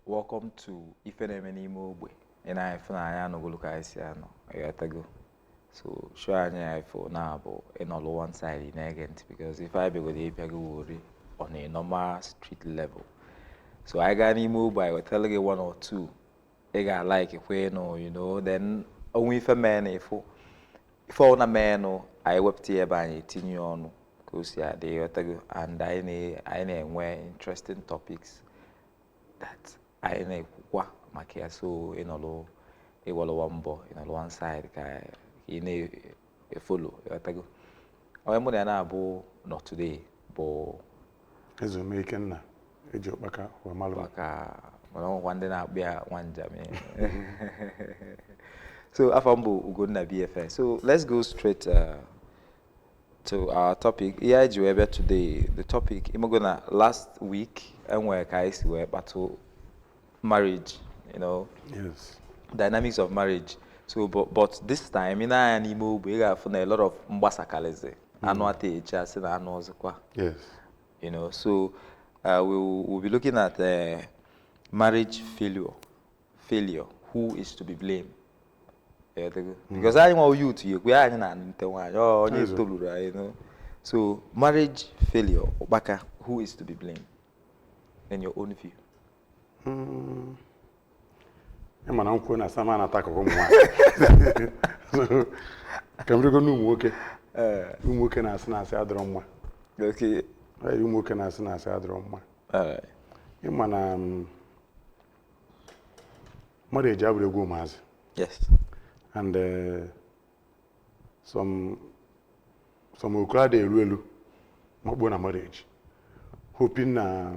Welcome to Ife Na-eme N'ime Ogbe. Ị na-efu na anyị anọgolo ka anyị si anọ, ịghọtago? So show anyị a ifo na-abụ ịnọlụ one side, ị na-ege ntị, because ife anyị bịagodo ịbịago wori on a normal street level. So anyị gaa n'ime ogbe, anyị wetara gị one or two ị ga-alike kwe nụ, then onwe ife mee na ịfụ ife ọbụla meenụ, anyị wepụta ya ebe anyị etinye ya ọnụ ka o si adị, ịghọtago? And anyị na-enwe interesting topics that anyị na-ekwukwa maka ya. So ịnọlụ ịwalụwa mbọ ịnọlụ one side ka ị na-efollow, ịghọtago? Onye mụ na ya na-abụ nọ today bụ Ezume Ikenna, eji Ụkpaka wee malụ m. Maka mana ọ nwekwa ndị na-akpụ ya Nwanjam. So afọ m bụ Ugonna BFS. So let's go straight to our topic. Ihe anyị ji wee bịa today, the topic, ịmago na last week enwere ka anyị si wee kpatụ marriage, dynamics of marriage. So but this time, ị na-anya n'ime ogbe, ị ga-afụ na a lot of mgbasakarịsị anụ ata echi asị na anụ ọzọkwa. So we'll be looking at marriage failure, who is to be blamed? Yeah, because anyị nwa youth ekwe anyị na-anụnte nwaanyị ọ onye Ezo. toluru anyị. So marriage failure, Ụkpaka, who is to be blamed in your own view? Ị ma na nkwuo na sama na-ata akụkụ ụmụ nwaanyị. So, ka m rigo n'ụmụ nwoke. Ụmụ nwoke na-asị na asị adịrọ mma. Ee, ụmụ nwoke na-asị na asị adịrọ mma. All right. Ị ma na marriage abụrụ egwu ụmụazị. And some okoro adịghị eru elu makpuo na marriage, hoping na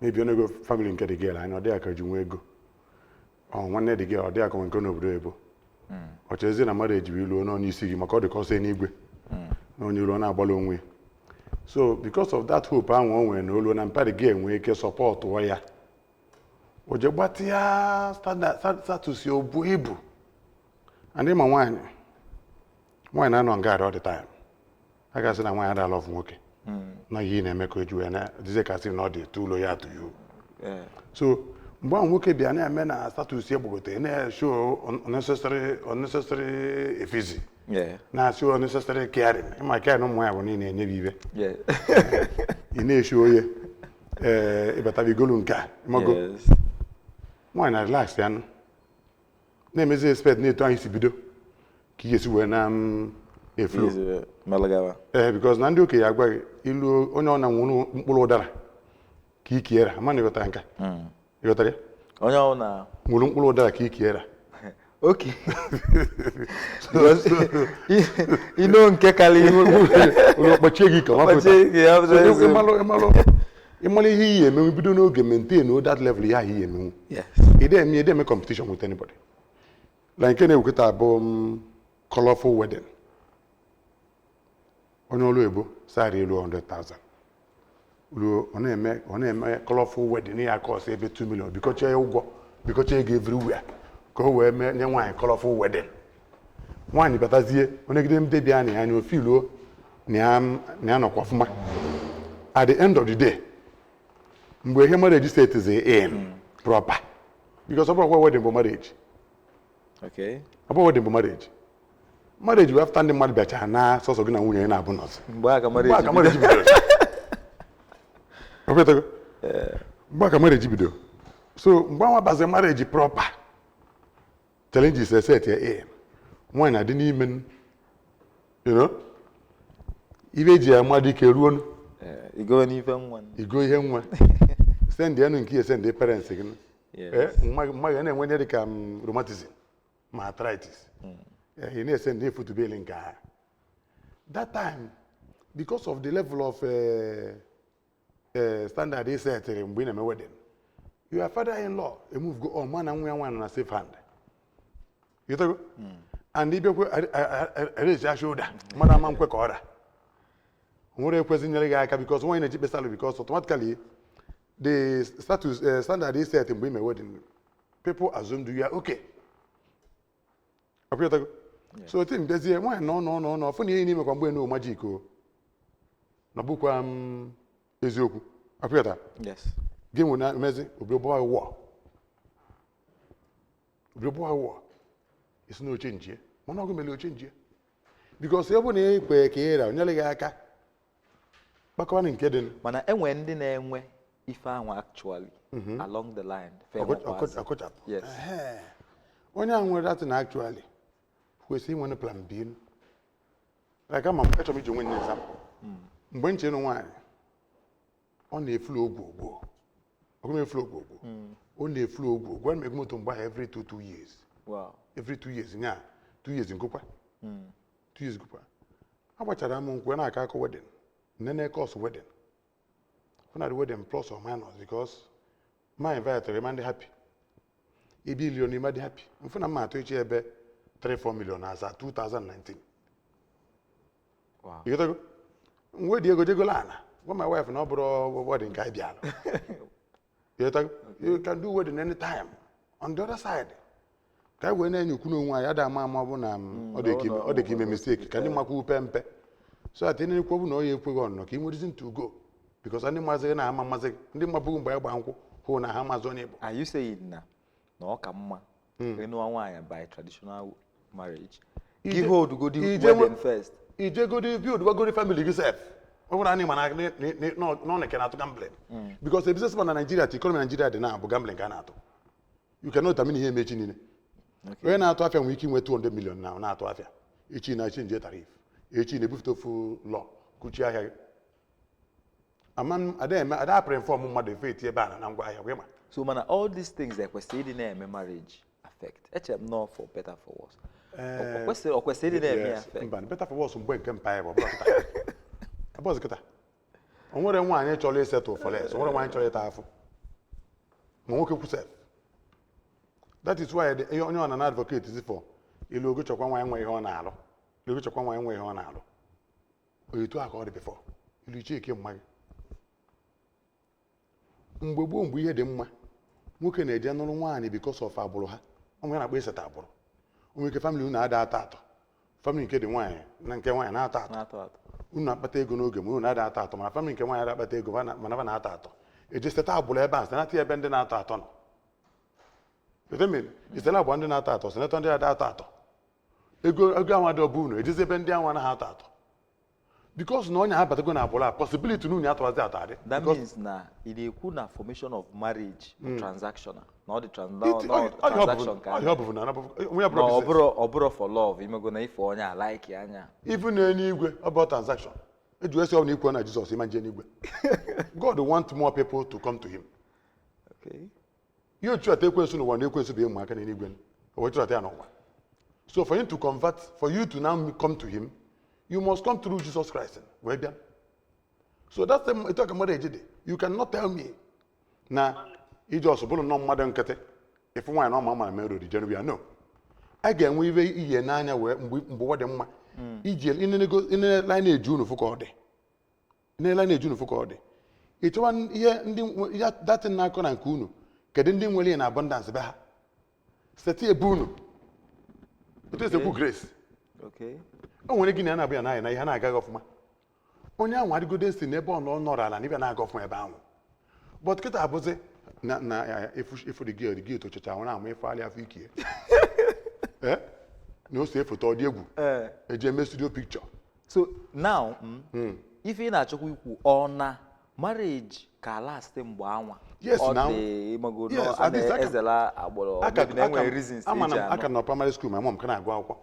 maybe ọ na-ego family nke the girl anya, ọ dịghị ka ji nwee ego ọ nwanne the girl, ọ dịghị ka nwe nke n'obodo ebo ọ chezie na marriage bụ ilu n'ọnụ isi gị, maka ọ dị ka ọsọ n'igwe na onye ilu ọ na-agbalị onwe ya. So because of that hope ahụ o nwere na olu na mpa the girl nwee ike supportụọ ya, o je gbatịa standard status ya obu ibu. And ịma nwaanyị, nwaanyị na-anọ nga all the time, a ga-asị na nwaanyị adala love nwoke na ihe ị na-eme ka o ji wee na dizie ka sị na ọ dị too loyal to you. So mgbe ahụ nwoke bịa na-eme na status ya gbagote, na-eshow unnecessary effigy, na-asị unnecessary caring. Ịma caring ụmụ nwaanyị bụ niile enye gị ibe, ị na-eshow onye ee ịbata bigolu nke a, ịmago? Yes. Nwaanyị na relax ya nụ na-emezi expect na-etu anyị si bido ka ị ga-esi wee na eflow. Easy, Melagawa. Ee, because na ndị okenye agwa gị ilu, onye ọ na-nwụrụ mkpụrụ ụdara ka ikiera ama na ịghọtara nka, ịghọtara ya? Onye ọ na nwụrụ mkpụrụ ụdara ka ikiera. Okay. Because ino nke karịrị ụlọ kpọchie gị ka ọ mapụta. Kpọchie gị, ya So, pụta eziokwu. ịmalụ ihe iyi emenwu, bido n'oge maintain that level ihe ahụ iyi emenwu. Ị dịghị eme competition with anybody. Like nke na-ewukọta bụ colorful wedding, onye ọrụ ebo sari elu 100,000 ruo, ọ na-eme colorful wedding ya cost ebe 2 million, bikọcha ya ụgwọ, bikọcha ego everywhere ka o wee mee nye nwaanyị colorful wedding. Nwaanyị batazie, onegide ndị bịa na ya anya ofiluo na ya nọkwa ọfụma. At the end of the day, mgbe ihe marriage set is in proper, because ọ bụrụkwa wedding bụ marriage. Ọ bụrụ wedding bụ marriage, marriage bụ after ndị mmadụ bịachara na sọsọ gị na nwunye ya na-abụ nọzi. Mgbe a ka Mgbe a marriage ka marriage bidoro. O kwetago? Mgbe a ka marriage bidoro. So mgbe anwa bazi marriage proper, challenges eset ya in, nwaanyị na-adị n'ime ibe eji ya mmadụ ike ruo. Igowe n'ife nwa. Igo ihe nwa, send enu nke ya, send parents gị. Ee, mma gị na-enwe ihe dịka rheumatism ma arthritis. Eh, ị na-ese ndị efutubeli nke ha that time because of the level of standard ị setịrị mgbe ị na-eme wedding. Your father in law emove go on, ma na nwa ya nwaanyị nọ na safe hand. You go and ịbịakwa erezi shoulder, mmadụ ama nkwe ka ọ ra nwere ekwesị nyere gị aka, because nwaanyị na-eji kpesalụ, because automatically the status standard is set mgbe ị mee wedding, people assume you are okay. Ọpịatago? So tim bịazie, nwaanyị nọ nọ nọ nọ fụ na ihe n'ime kwa mgbe no magic o na ọ bụkwa m eziokwu, ọpịata? Yes. Gị nwe na mezi obi gbawa wọ. Obido bụ awọ isi na oche njie, mana ọgụ mere oche njie, because ọ bụ na ekwe ka ị ra onyere gị aka kpakọwanụ nke dị. Mana enwe ndị na-enwe ife ahụ actually along the line fe nwekwazi. Ọkụchapụ. Yes. Ehe. Onye ahụ nwere datin actually kwesịrị inwe plan B. Like, ama m, achọrọ m iji onwe m nye example. Mgbe m chere nwaanyị, ọ na-efulu ogwu ogwu, ọgụ m efulu ogwu ogwu, ọ na-efulu ogwu ogwu. Ana m ego moto mgbe ahụ every 2 2 years. Every 2 years nya, 2 years nkụkwa, 2 years nkụkwa. Agbachara m nkwụ na-aka akọ wedding, nene cost wedding, hụ na the wedding plus or minus, because ma invite ma ndị happy ibi ilion ma dị happy mfụ na mma atụ echi ebe 3-4 million aza 2019. Ịghọtago? Mgbe dị ego jegolo ana gwa my wife na ọ bụrụ wedding ka anyị bịara. Ịghọtago? You can do wedding anytime. On the other side, ka anyị wee na-enye ukwu n'onwe anyị, ada ama ama ọ bụ na ọ dị ka ọ dị ka ime mistake ka ndị makwa upe mpe, so that ịnekwu ọ bụ na ọ ya ekweghị ọnụnọ ka ị nwere reason to go, because ndị maazị na-ama mmasị gị, ndị mabụghị mgbe anyị gba nkwụ hụ na ha mazị onye bụ. Are you saying na ọ ka mma ịnụọ nwaanyị by traditional marriage, gị hold godi wedding first? Ijegodi build gwagodi family gị sef. Ọ bụrụ na anyị ma na na ọ na na-atụ gambling, because a businessman na Nigeria, the economy Nigeria dị na bụ gambling ka a na-atụ. You cannot determine ihe emechi niile. Onye na-atụ afịa nwere ike inwe 200 million na na-atụ afịa, echi na change tariff, echi na-ebufute ofu law kuchie ahịa gị. Ama m ada eme ada apụrụ inform mmadụ efe eti ebe a na ngwa ahịa gwa ma. So mana all these things ekwesịrị ịdị na-eme marriage affect? Echere m nọ for better for worse. Ọ kwesịrị ịdị na-eme ya Yes, affect? Mba, better for worse mgbe nke mpa ya bụ ọ bụrụ kịta. Abọzi kịta o nwere nwaanyị chọrọ isettle for less, o nwere nwaanyị chọrọ ịta afụ, ma nwoke kwusef. That is why ihe onye ọ na advocate is for ilu ogo chọkwa nwaanyị nwe ihe ọ na-alụ, ilu ogo chọkwa nwaanyị nwe ihe ọ na-alụ. Etu a ka ọ dị before ilu iche eke mma gị. Mgbe gboo, mgbe ihe dị mma, nwoke na-eje nụrụ nwaanyị because of agbụrụ ha. Ọ nwere na-akpọ ịseta agbụrụ. O nwere ike family unu ada atọ atọ, family nke dị nwaanyị na nke nwaanyị na-atọ atọ. Na-atọ atọ. Unu akpata ego n'oge, ma unu na-ada atọ atọ, mana family nke nwaanyị ada akpata ego, mana fa na-atọ atọ. Eje seta agbụrụ ebe a, senata ebe ndị na-atọ atọ nọ. Etemiri isela agbụrụ ndị na-atọ atọ, senata ndị ada atọ atọ. Ego ego anwa dị ọbụ unu ejezi ebe ndị anwa anaghị atọ atọ, because na onye abatago na agbụrụ a, possibility na unu atọwazi atọ adị. That means na ị na-ekwu na formation of marriage bụ transactional, na ọ dị transaction ka ọhịa ọ bụbụ na onye na bụrụ ọ business. bụrụ ọ bụrụ for love, imego na ife onye a like anya. Even n'eluigwe, ọ bụ transaction. Eji wee sị ọ bụ na ikwu na Jizọs ịma nje n'igwe. God want more people to come to him. Ihe otu ekwensu n'ụwa na ekwensu bụ ịmụ aka n'eluigwe, o wee chụrata ya n'ụwa. So for him to convert, for you to now come to him, you must come through Jesus Christ wee bịa. So that's the etu a ka mmadụ eji dị. You cannot tell me na iji ọsọ bụrụ nnọọ mmadụ nkịtị ịfụ nwaanyị na ọma ama na main road jeru ya. No, a ga-enwe ibe ihe n'anya wee mgbe ụwa dị mma iji inene lineage unu fụ ka ọ dị, inene lineage unu fụ ka ọ dị. Ị chọwa ihe ndị ihe datin na-akọ na nke unu, kedu ndị nwere ihe na abundance be ha, seti ebe unu otu esi ekwu grace. O nwere gị na ya na-abụ ya na na ihe na-agaghị ọfụma, onye ahụ adịgode si n'ebe ọ nọ nọrọ ala na ịbịa na-aga ọfụma ebe ahụ. But kịta abụzi na ya efu the girl tochacha ọ na-ama ife alị afọ ikie. Eh? Na o si efoto ọ dị egwu. Eji eme studio picture. So now, ife ị na-achọkwa ikwu, ọ na marriage ka last mgbe anwa? Yes, ọ now. dị ịmago Yes, a at least na-ezela agbụrụ, maybe na enwere reasons ama eji na aka anọ. nọ primary school, my mom ka na-agụ akwụkwọ.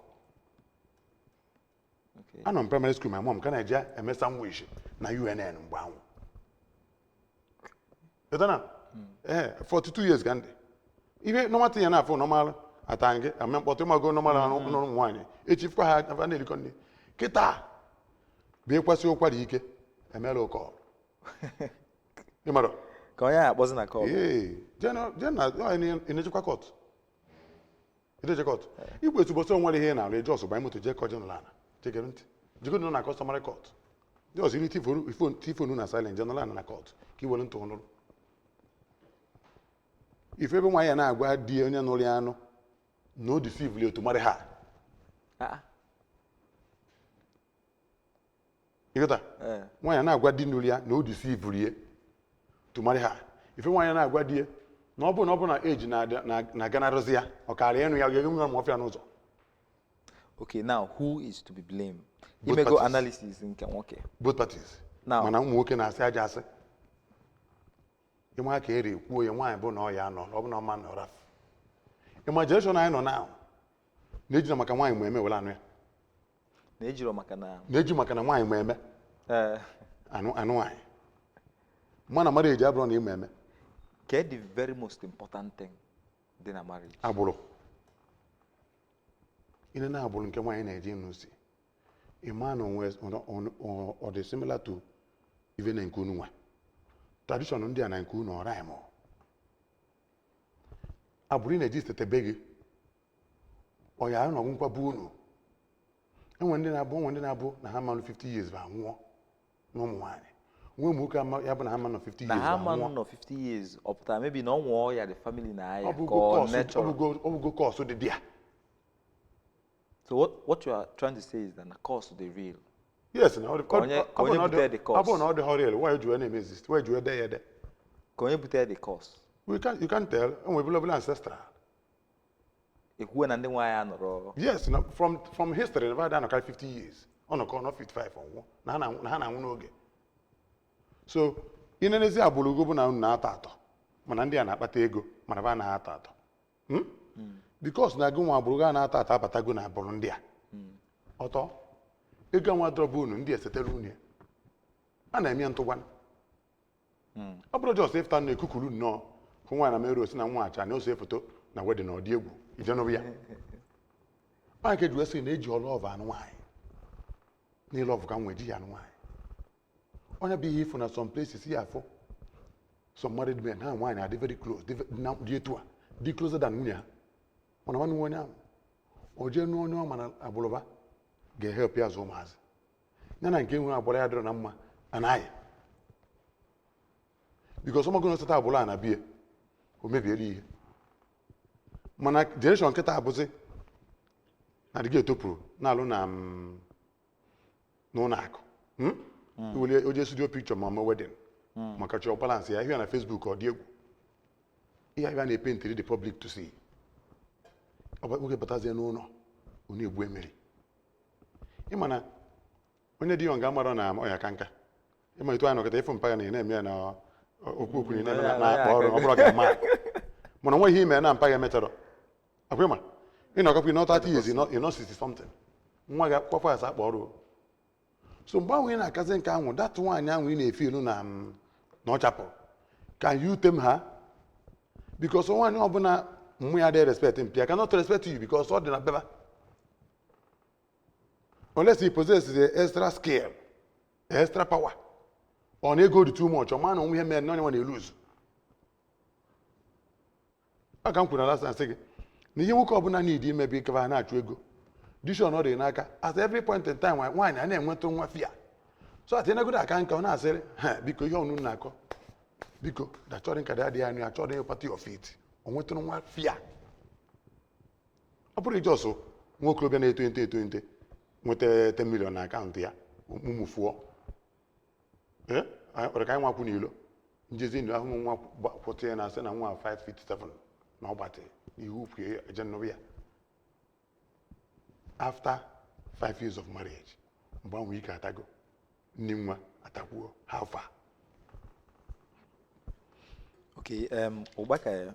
Anọ m primary school, my mom ka na-eje eme sandwich na UNN mgbe ahụ. Ịtana ee 42 years ka ndị ihe normal thing ya na-afụ normal ata gị ame mkpọtụ, ịmago normal n'ụlọ ụmụ nwaanyị echifukwa ha afa na-erikọ nri. Kịta bụ ịkwasị ụkwara ike emela ụkọ ịmara. Ka onye a akpọzi na call. Ee, jee na ị na-echekwa court, ị na-eche court igwe etu ụbọchị o nwere ihe ị na-arụ, eje ọsọ banye moto jee kọje nụrụ ala jegere ntị jigodo nọ na customary court ndị ọzọ iri tifonu na silent, jee nọrọ ala na court ka i were ntụ nụrụ ife ebe nwaanyị ya na-agwa di onye nụrụ ya anụ na o deceive otu marry ha. Ah, ịghọta? Eh. Nwaanyị na-agwa di nụrụ ya na o deceive ya to marry ha. Ife nwaanyị na-agwa di ya Na ọ bụ na age na-aganarụzi ya, ọ karịa ịnụ ya, ga-enwe ma ọfịa n'ụzọ. Okay, now who is to be blamed? Both Imego parties. analysis nke nwoke. Both parties. Now- Mana ụmụ nwoke na-asị aja asị ịma ka eri kwuo ya, nwaanyị bụ na ọ ya nọ, ọ bụ na ọma nọ raf. Ịma generation anyị nọ now na-eji na maka nwaanyị ma eme were anụ ya. Na ejiro maka na Na-eji maka na nwaanyị ma eme anụ nwaanyị mana mara eji abụrụ na ịma eme. Ke the very most important thing dị na marriage? Agbụrụ ine na agbụrụ nke nwaanyị na-eji ịnụ si ịma na onwe ọ dị similar to ife na nke unu nwa tradition ndị a na nke unu ọra ịmụ agbụrụ ị na-eji site be gị ọ ya nọ nkwa bụ unu enwe ndị na-abụ, onwe ndị na-abụ na ha manụ 50 years ba nwụọ na ụmụ nwaanyị nwee ụmụ nwoke ya bụ na ha manụ 50 Na years ha ba ma nwụọ. Nọ 50 years, ọ pụtara maybe na ọ nwụọ ya, the family na aya Ọ ka bụgo ọ curse. natural. Ọ bụgo curse dị dị ya. So what you are trying to say is that na curse dị real? Yes, na ọ Ka ọ onye bụ na ọ butere the curse. Ọ bụrụ na ọ dị real, why ji wee na-eme exist? Why ji wee dee ya ede? Ka onye butere the curse? We can you can tell, enwe bụla ancestral. Ekwuwe na ndị nwaanyị anọrọ. Yes, na from history na ada anọkarị 50 years, ọ nọkọ nọ 55 ọnwụọ, na ha na-anwụ n'oge. So inenezi agbụrụ ugo bụ na unu na-atọ atọ, mana ndị a na-akpata ego, mana ba anaghị atọ atọ. Because na gị nwa agbụrụ gị a na-atọ atọ abatago na agbụrụ ndị a ọtọ ego nwa dọrọba unu, ndị esetara unu ya a na-eme ya ntụgwana. Ọ bụrụ just ịfụta na ekukuru nnọọ hụ nwaanyị na mere osi na nwa acha na ose foto na wedding na ọ dị egwu ijenụrụ ya. Nwaanyị ka eji wee sị na eji ọlụ ọva anụ nwaanyị n'ịlụ ọvụ ka m nwee ji ya anụ nwaanyị. Onye bụ ihe ịfụ na some places ya afụ some married men ha nwaanyị adị very close, dị etu a, dị closer than nwunye ha, mana nwanne nwe onye ahụ o jee nụọ onye ọ mana agbụrụba ga-ehepụ ya zụ ụmụazị ya na nke nwere agbụrụ ya dịrọ na mma anaghị, because ọmọgụ na osata agbụrụ a na bie o mebiela ihe. Mana generation nkịta abụzi na adịghị etopụrụ na-alụ na n'ụlọ akụ. Iwere oje studio picture ma wedding maka chọọ balance ya ihe na Facebook, ọ dị egwu ihe abịa na-epentịrị the public to see. Ọ bụ nwoke batazie n'ụlọ, ọ na-egbu emeri. Ịma na onye dị young amara na ọya ka nka, ịma etu anyị nọkọta ịfụ mpa ya na ị na-eme ya na okwu okwu na ị na-eme na-akpa ọrụ, ọ bụrụ ga ama mana onwe ihe ime na mpa ya emechọrọ akwa. Ịma ị nọkọkwa ịnọ 30 years, ịnọ 60 something, nwa gị kwafọ asa akpa ọrụ. So mgbe ahụ ị na-akazi nke ahụ, that nwaanyị ahụ ị na-efe ilu na na ọ chapụrụ, can you tame her? Because nwaanyị ọbụla mmụ ya adịghị respect mpi ya cannot respect you, because ọ dị na beba unless he possesses the extra skill, extra power, ọ na-ego dị too much, ọ ma na onwe ihe mere na onye nwe na-eluzu. Ọ ka m kwuru na last time, sị gị na ihe nwoke ọbụla need ime bụ ịkaba na-achụ ego dishon ọ dị n'aka at every point in time. Nwaanyị a na-enweta nwa fia so at ịnagodo aka nka, ọ na-asịrị ha, "Biko, ihe ọnụ na-akọ, biko dachọrọ nka dị anya, achọrọ ịnye party of it." O nwetụrụ nwa fia, ọ bụrụ ijọsụ nwa okorobịa na-eto eto eto eto nweta 10 million na akaụntụ ya mụmụfuo. Ee, ọ ka anyị nwakwu n'ilo njezi ndụ ahụ nwa kwụtụ ya na asị na nwa 5 feet 7 na ọ gbatị ihu kwue eje nnụrụ ya after 5 years of marriage. Mgbe ahụ ike atago nne nwa atakwuo. How far? Okay, Ubaka,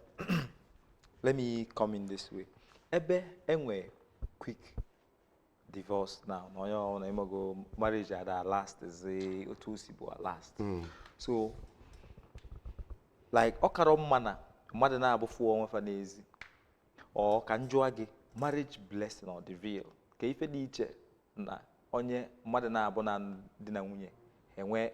let me come in this way. Ebe enwe quick divorce now, na onye ọbụla imego marriage ada last is otu o si bụ last. So, like, ọ karọ mma na mmadụ na-abụfu onwe fa n'ezi. Ọ ka m jụọ gị, marriage blessing ọ dị real? Ka ife dị iche na onye mmadụ na-abụ na di na nwunye enwe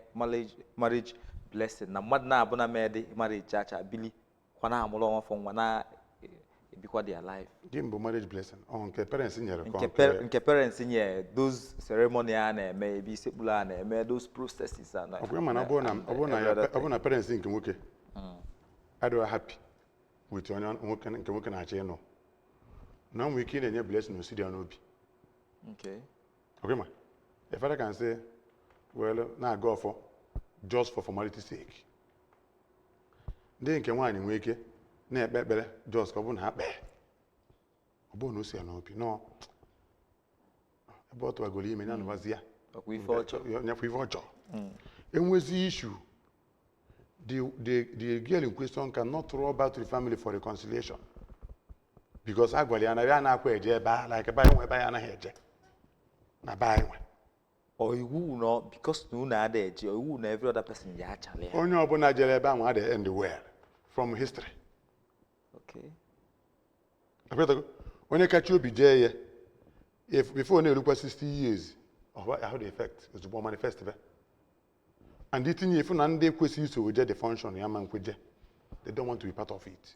marriage blessing na mmadụ na-abụ na mee dị marriage acha bili kwa na-amụrụ onwe fọ nwa na-ebikwa their life. Gịnị bụ marriage blessing? Ọ nke parents nyere ka ọ nke nke parents nye, those ceremony a na-eme ebe isekpuru a na-eme, those processes a na Ọ bụrụ mana ọ bụrụ na parents nke nwoke adịghị happy with onye nwoke nke nwoke na-achọ ịnụ, na o nwere ike ị na-enye blessing osiri ya n'obi. Okay ma a father can say, well, na-aga ọfọ just for formality sake. Ndị nke nwaanyị nwee ike Na-ekpe ekpere just ka ọ bụrụ na ha kpee, ọ bụrụ na o si ya n'obi nọ ebe ọ tụwagoro ime ya nụwazi ya. Ọkwa ife ọ chọrọ. Nyekwa ife ọ chọrọ. Enwezi issue, the girl in question cannot roll back to the family for reconciliation because a gwara ya na ya na-akwa eje ebe a, like ebe anyị nwe, ebe anyị anaghị eje na be anyị nwe. Ọ iwu nọ because na unu ada eje, ọ iwu na every other person ya achala ya? Onye ọbụla jere ebe ahụ adịghị end well from history. Akwetago? Onye kacha obi jee ya, if before na-erukwa 60 years, ahụ the effect ozugbo manifest be. And itinye ifu na ndị kwesịrị iso je the function ya ma nkweje, they don't want to be part of it.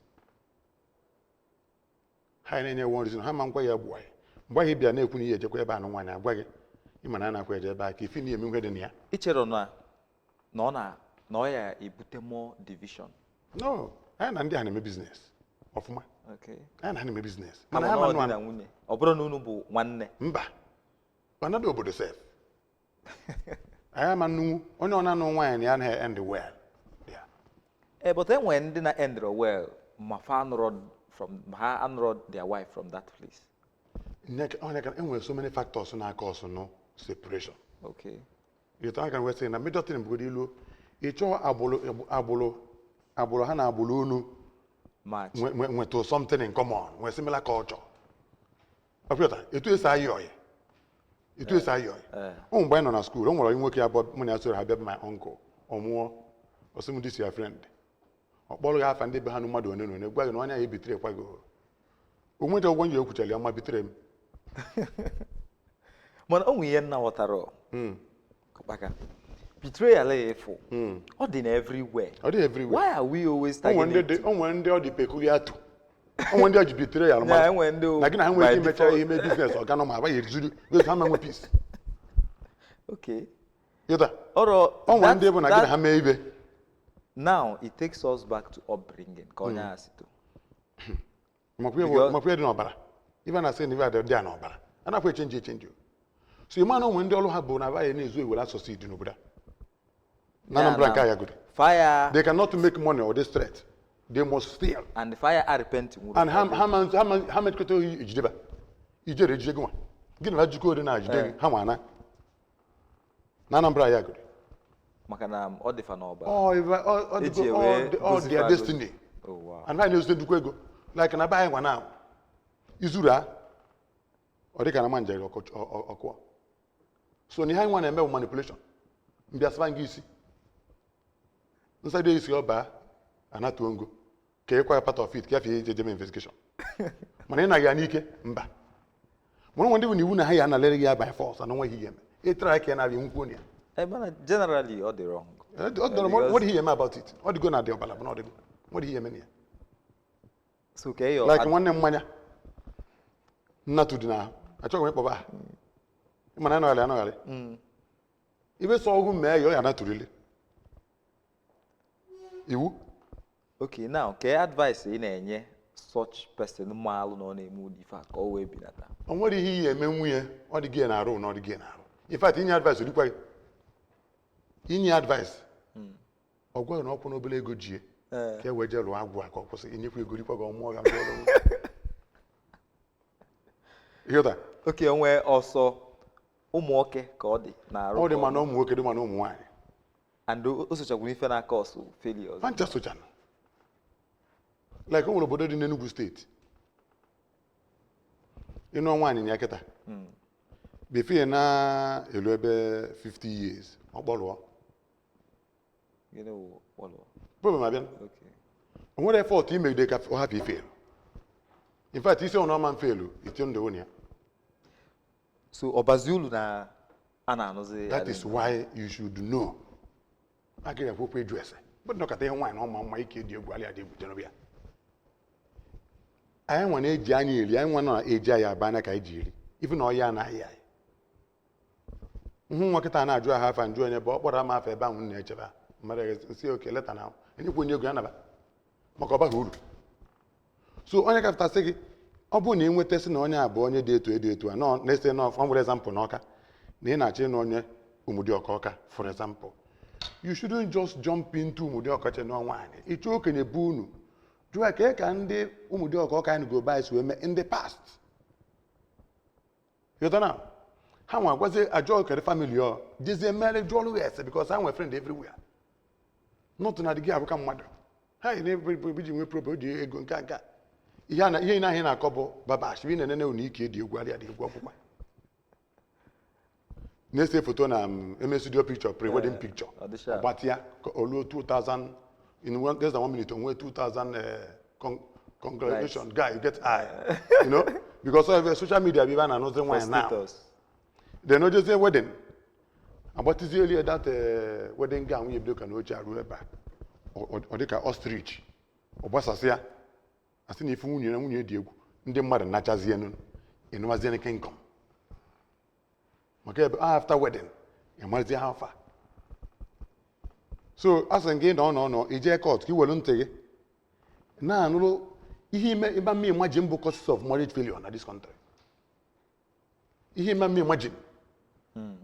Ha na-enye one reason ha ma nkwa ya gbuo ya. Mgbe ahụ ị bịa na-ekwu na ihe ejekwa ebe a nụ nwaanyị, agwa gị ịma na a na-akwa eje ebe a ka ifi na eme ihe dị na ya. Ị chere na ọ na na ọ ya ebute more division? No, anyị na ndị a na-eme business ọfụma. Anyị na ha na-eme business. Kama Mana ha na ma ọ nụ dị na nwunye, ọ bụrụ na unu bụ nwanne. Mba, another obodo sef anyị ama nnukwu onye ọ na-anụ nwaanyị na ya anaghị end well. Yeah. Eh, but enwere ndị na end well ma fa anụrọ from ma ha anụrọ their wife from that place. Onye ka enwere so many factors na-aka ọsọ no separation. Ịtọ aka wee sị na major thing bụgodo ilu ịchọọ agbụrụ ha na agbụrụ unu match. Nwetụ something in common, nwee similar culture. Ọpịọta etu esi ayị ọyị, etu esi ayị ọyị. Ụmụ mgbe anyị nọ na school, o nwere onye nwoke abụọ mụ na ya soro ha bịa bụ my uncle. Ọ mụọ ọ sị m, "This your friend." Ọ kpọrọ gị afa ndị be ha na mmadụ one na one, gwa gị na onye ahụ ebitere kwa gị. O nweta ụgwọ nji ekwuchara ya ma bitere m. Mana o nwere ihe nna ghọtara maka betrayal ya efu, ọ dị na everywhere. Ọ dị everywhere. Why are we always O nwere ndị targeting? dị, o nwere ndị ọ dị peculiar to, o nwere ndị ọ ji bitere ya. Yeah, enwere ndị na gị na ha nwere ike by imecha default. ihe mee business ọga nọ ma abaghị ezuru gosi ha ma nwe peace. Ịghọta? Ọrọ O nwere ndị bụ na gị na ha mee ibe. Now it takes us back to upbringing ka onye a si to. Makwa ihe dị n'ọbara, ibe na-asị na ibe adị dị a n'ọbara anakwa echange echange o. So ịma na onwe ndị ọrụ ha bụ na abaghị na-ezu ewere asụsụ dị n'obodo a na Anambra nke a ya gode. Fire. They cannot make money or this threat, they must steal. And the fire arepent nwụrụ. And ha mechikọta ohi ejideba ijere ejide gị nwa gị na jikọ dị na ejide gị ha nwa na Anambra ya gode. Maka na ọ dịfa n'ọbara. Ọ ọ Eji dịgo- ewe ọ gosi their fa destiny. Oh wow. And ha na-ezute ndukwu ego like na be anyị nwa na izuru a, ọ dị ka na manjere ọkụọ. So na ihe anyị nwa na-eme bụ manipulation. Mbịa saba gị isi nsado isi, ọ baa anatuo ngo ka ịkwa ya part of it ka afọ eje ejeme investigation, mana ị naghị ya n'ike mba. Mana nwe ndị bụ na iwu na ha ya analere gị ya by force ana nweghị ihe eme ịtara ka ya na-abịa nkwuo na ya. Eh, mana generally ọ dị wrong. Ọ dọrọ m. What did he eme about it? Ọ dịgo na dị ọbara bụ na ọ dịgo. What did he eme na ya? So ka your Like nwanne m, mmanya nnatụ dị n'ahụ, achọghị m ịkpọba aha, mana anọgharị anọgharị ibe sọ ọgwụ mee ya, ọ ya anatụrịlị iwu. Okay, now ka advice ị na-enye such person maalụ na ọ na-eme ụdị ife a ka ọ wee binata? O nwere ihe iyi eme nwunye, ọ dị gị na-arụ na ọ dị gị na-arụ. In fact, inye advice dịkwa gị inye advice, ọ gwaghị na ọkwụ n'obere ego jie ka e wee jee lụọ agwụ a ka ọ kwụsị inyekwa ego rikwa gị ọmụọ ya mgbe ọrụ. Ịghọta? Okay, onwe ọsọ ụmụ nwoke ka ọ dị na-arụ? Ọ dị ka ma na ụmụ nwoke, dị ma na ụmụ nwaanyị. And o sochakwuru ife na-aka ọsọ failure ọzọ. Fancha sochana. Like o nwere obodo dị n'Enugu Steeti, ịnụọ nwaanyị na ya kịta before na-elu ebe 50 years, ọ kpọrụọ. Gịnị wụ kpọlụ? Problem abịa. O nwere effort imegide ka ọ hapụ ifelu. In fact, isi ọnụ ọma mfelu iti ndụ ya. So ọbazi ulu na a na-anụzi? That is why you should know. Agaghị ekwekwa ịjụ ese bụ nnọkọta ihe nwaanyị na ọma mma ike dị egwu alị adị egwu jenụbịa. Anyị nwa na-eji anya eri, anyị nwa na-eji anyị aba anya ka anyị ji eri ifu na ọya anaghị anyị nhụ. Nwa kịta na-ajụ aha afa njụ onye bụ ọ kpọrọ ama afa ebe ahụ m na-echebe mmadụ nsị oke leta na enyekwa onye ego ya naba maka ọ baghị uru. So onye kapụtasị gị, ọ bụrụ na ị nweta sị na onye a bụ onye dị etu edu etu a nọ na-ese n'ọfọ nwere example n'ọka na ị na-achọ ịnụ onye Ụmụdịọka ọka, for example, you shouldn't just jump into Ụmụdịọka che nụọ nwaanyị. Ịchọ okenye bụ unu Jụọ ka ka ndị Ụmụdịọka ọka anyị go by si wee mee in the past. Ghọta na ha nwa gwazie ajọ kere family ọ jezie mere jụọlụ ya ese, because ha nwere friend everywhere. Not na adịghị abụka mmadụ ha yi na-ebe ji nwee problem, o ji ego nke a nke a. Ihe a na ihe ị na-ahịa na-akọ bụ babash ị na-enene unu ike dị egwu arịa dị egwu ọkpụkpa na-ese foto na eme studio picture, pre-wedding picture. Ọ dị sharp. Ọgbatịa ka o luo 2000 in one, less than one minute, onwe 2000 congratulations, guy, you get eye, because of social media bụ ebe a na-anụzi For nwaanyị now. Status. Then o jezie wedding, agbatizie elu that wedding gown nwunye bido ka na oche arụ ebe a. Ọ dị ka ostrich, ọ gbasasị ya, asị na ifu nwunye na nwunye dị egwu, ndị mmadụ nachazienu ịnụmazienu kingdom maka ebe after wedding ịmarazie how far. So a sị gị nọ nọ nọ ije court ka i welu ntị gị na-anụrụ ihe ime ịba mma. Imagine bụ causes of marriage failure na this country. Ihe ime mma, imagine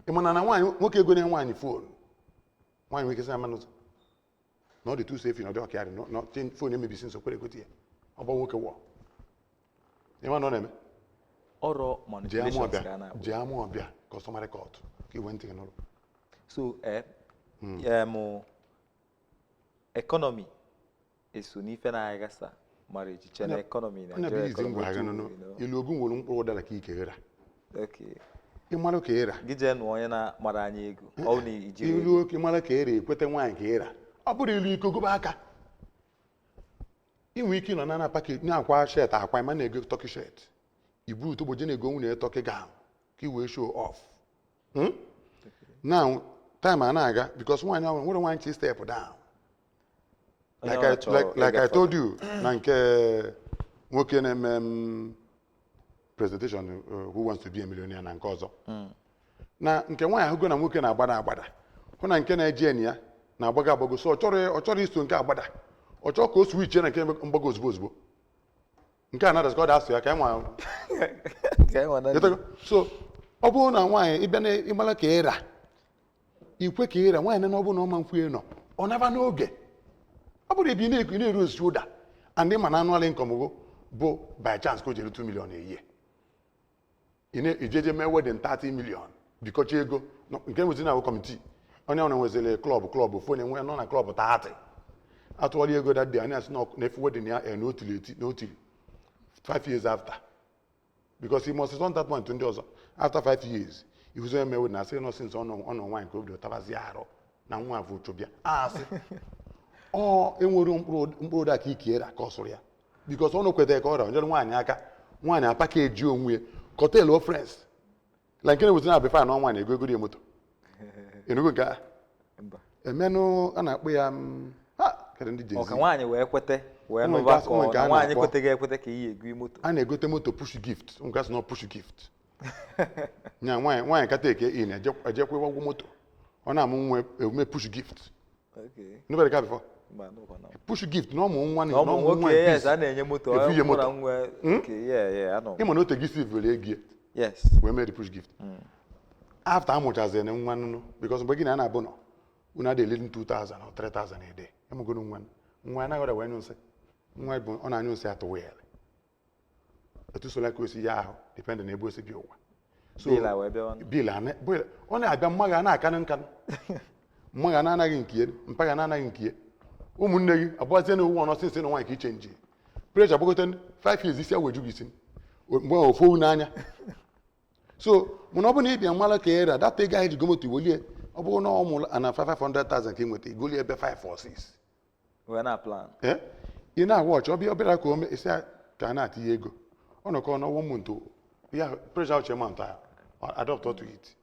ị mana na nwaanyị nwoke ego na nwaanyị phone, nwaanyị nwere ike sị ya manụ na ọ dị too safe, na ọ dị ọka ya dị na phone emebisi nso kwere egote ya. Ọ bụ nwoke wọ ịma na ọ na-eme Ọrọ jee ama manipulations ọbịa ka a na-akpọ. Jee ama ọbịa customary court ka iwe ntị gị nụrụ. So economy eso n'ife na-aghasa marriage che na economy Ọ na-abịa Nigeria izi ngwa economy agha nụnụ too. Ilu ogu nwere mkpụrụ ụdara ka ike ghera. Ịmara ka ịra. Gị jee nụọ onye na-mara anya ego, ọ bụ na ijiri ego. Ilu oke mara ka ịra ekweta nwaanyị ka ịra, ọ bụrụ ilu iko gobe aka, inwe ike ịnọ na na package na-akwa shirt akwa ịma na-ego Turkey shirt, ibu utogbo je na-ego nwunye Turkey gown ka i wee show off. Now time a na-aga because nwaanyị ahụ nwere nwaanyị chi step down. Onye Like ọ I, chọrọ like I ịgafe. told you na nke nwoke na-eme presentation, Who Wants to Be a Millionaire, na nke ọzọ na nke nwaanyị ahụgo na nwoke na-agbada agbada, hụ na nke na-eje enyi ya na-agbago agbago, so ọ chọrọ iso nke agbada, ọ chọrọ ka o switch na nke mgbago ozugbo ozugbo. Nke a na-adasị ka ọ da-asụ ya ka e nwa. Ka e nwa na. Ghọtago? So ọ bụrụ na nwaanyị ịbịa na ịmara ka ịra ikwe ka ịra nwaanyị na ọ bụrụ na ọ ma nkwụ nọ, ọ naba n'oge. Ọ bụrụ ebe ị na-eru osisi ụda and ịma na annual income go bụ by chance ka o jere 2 million a year, ị na-ejeje mee wedding 30 million bikọcha ego nke nwezi na committee, onye ọbụla nweziri club club ofu onye nwe nọ na club 30 atụọla ego that day, anyị asị na efu wedding ya na otili eti na otili 5 years after, because he must return that money to ndị ọzọ after 5 years. Ihuzi onye mewe na asị nọ since ọ nọ nwaanyị ka o bido tabazie arụ na nwa avụ chụbịa asị ọ enwere mkpụrụ ụda ka ikiera ka ọ sụrụ ya, because ọ nọkwetara ka ọ ra nyere nwaanyị aka, nwaanyị apaka eji onwe ya kọtel friends like nke na-ewezi na befa na nwaanyị ego ego dị moto enugo nke a. Mba. Emenụ a na-akpọ ya ha kedu ndị Gen Ọ ka Z. nwaanyị wee kwete wee Ụmụ nụba nke ka ụmụ ọ nke na a nwaanyị na-akpọ- kweteghị ekwete ka iyi egu moto. A na-egote moto push gift, nke a sị na push gift nya nwaanyị nwaanyị kata eke in ejekwa ụgwọ moto, ọ na-amụ nwa eme push gift. Nobody got before. Mba, nụkwa na. Push gift na ụmụ nwa Na ụmụ na ụmụ nwa nwoke, yes, a na-enye moto. Efu ihe mụ na moto. nwe. Okay, yeah, anọ m. Ịma na ote gị si vere ego ya wee mee the push gift after amụchaziri nwa nnụnụ, because mgbe gị na ya na-abụ nọ unu adị eliri 2000 or 3000 a day, ịmụgoro nwa nwa anaghị ọrịa wee nyụ nsị, nwa bụ ọ na-anyụ nsị atụ weel etusola ka o si ya ahụ depend na ebe o si bi ụwa. So Bill a wee bịawa. Bill bill ọ na-abịa, mmaga na-akanụ nkanụ, mmaga na-anaghị nke ya, mpaga na-anaghị nke ya, ụmụnne gị abụọzie na owu ọnọ sinsi na nwaanyị ka iche nje pressure gbagote 5 years isi aweju gị isi mgbe ofu owu n'anya. So mana ọ bụrụ na ị bịa mara ka ịra data ego ahụ ji go moto iwelie, ọ bụrụ na ọ mụrụ ana 500,000 ka ị nweta, igolie ebe 5 or 6. Wee na plan. Ee, ị na-agwa ọchị ọbịa ọbịara ka o mee isi ka a na-atinye ego ọ nọkọ n'ọnwa month ya pressure uche mount a adopt to it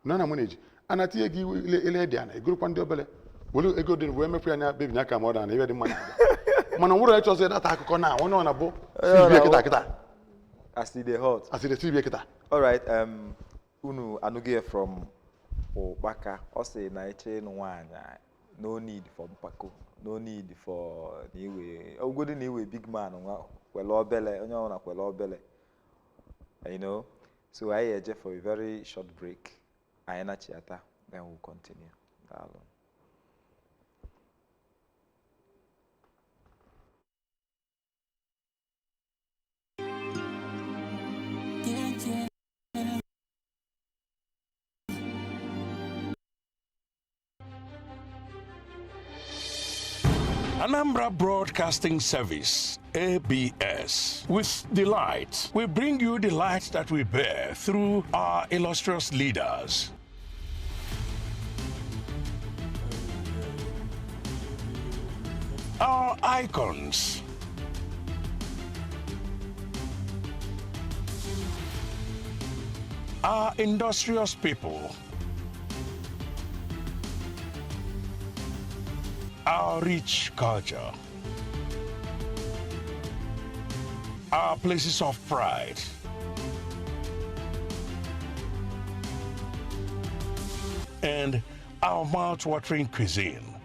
na na manage a na-atinye gị iwe ile ile dị ana egorokwa ndị obere were ego dị wee mefu ya anya bebi nya ka ma ọ da na ibe dị mma na-abịa, mana nwere chọzi data akụkọ na onye ọ na-abụ sibie kịta kịta. As e dey hot. Asịrị sibie kịta. Alright, unu anụghị ya from Ụkpaka, ọ sị na eche ịnụ nwaanyị, no need for mpako, no need for na iwe ogodi na iwe big man nwa kwele obele onye ọbụla kwele obele. So anyị eje for a very short break, anyị nachiata, then we'll continue. Daalụ. Anambra Broadcasting Service, ABS. With delight, we bring you the light that we bear through our illustrious leaders. Our icons. Our industrious people. Our rich culture, our places of pride, and our mouth-watering cuisine.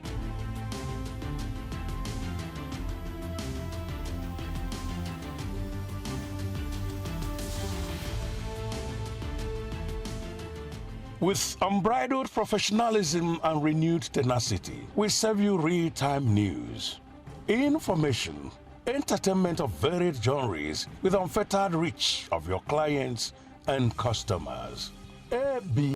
With unbridled professionalism and renewed tenacity, we serve you real-time news, information, entertainment of varied genres with unfettered reach of your clients and customers. AB.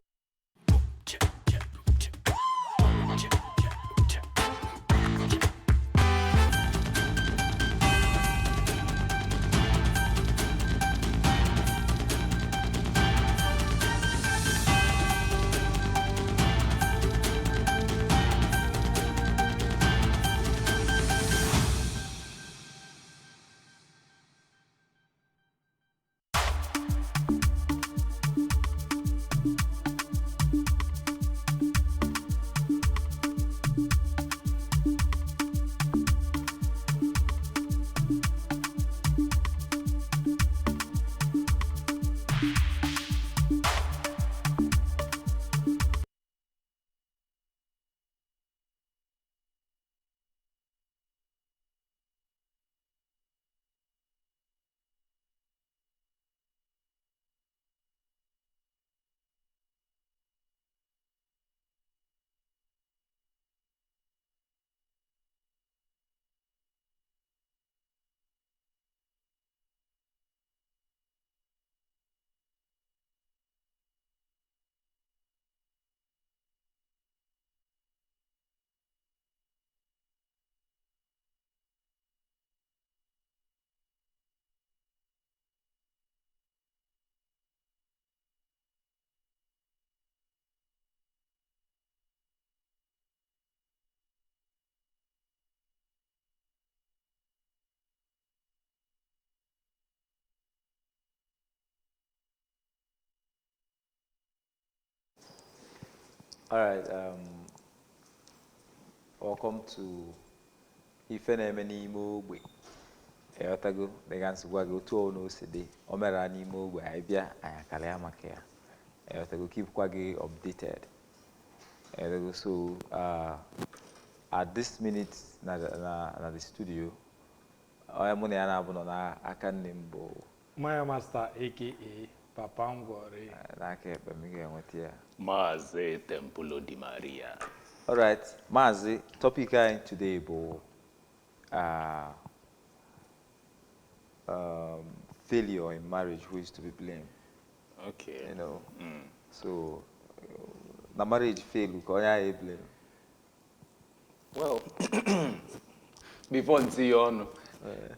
All right. Welcome to Ife Na-eme n'Ime Ogbe. Ịghọtago, dịka nsogbu gị otu ọ na o si dị, o mere n'ime ogbe anyị bịa, anyị akara ya maka ya. Ịghọtago, keepkwa gị updated. Ịghọtago, so at this minute na the studio, onye mụ na ya na-abụ nọ n'aka nne m bụ Maya Master, aka Papa Ngwori. N'aka ekpe m, ị ga-enweta ya. Maazị Tempulo Di Maria. Alright, Maazị, topic anyị today bụ failure in marriage, who is to be blamed? Okay. So, na marriage fail, ka onye anyị blame? Well, before ntinye ọnụ,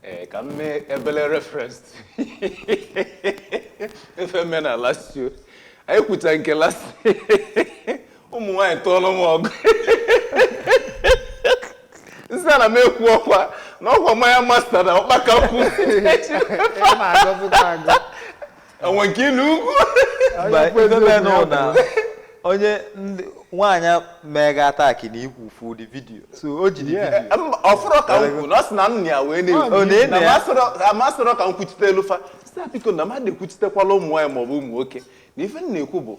ee, ka m mee ebele reference efe mee na last year. Anyị kwucha nke last, ụmụ nwaanyị tụọrọ m ọgụ. Nsị ana m ekwu ọkwa na ọkwa mmanya master na ọkpaka kwu. Ị na-agọzikwa agọ. Enwe nke ilu ugwu. Ba- Onye ife mere kwezi na onye ndị nwaanyị mega attack na ikwu fu the video, so o ji the video. Mba, ọ fụrọ ka m kwu na ọ sị na nna ya wee na-ekwu. Ọ na-ene Na ya. Amasịrọ ka m kwuchite elu fa. Sị ya, biko, na mmadụ ekwuchitekwala ụmụ nwaanyị maọbụ ụmụ nwoke. Na ife m na-ekwu bụ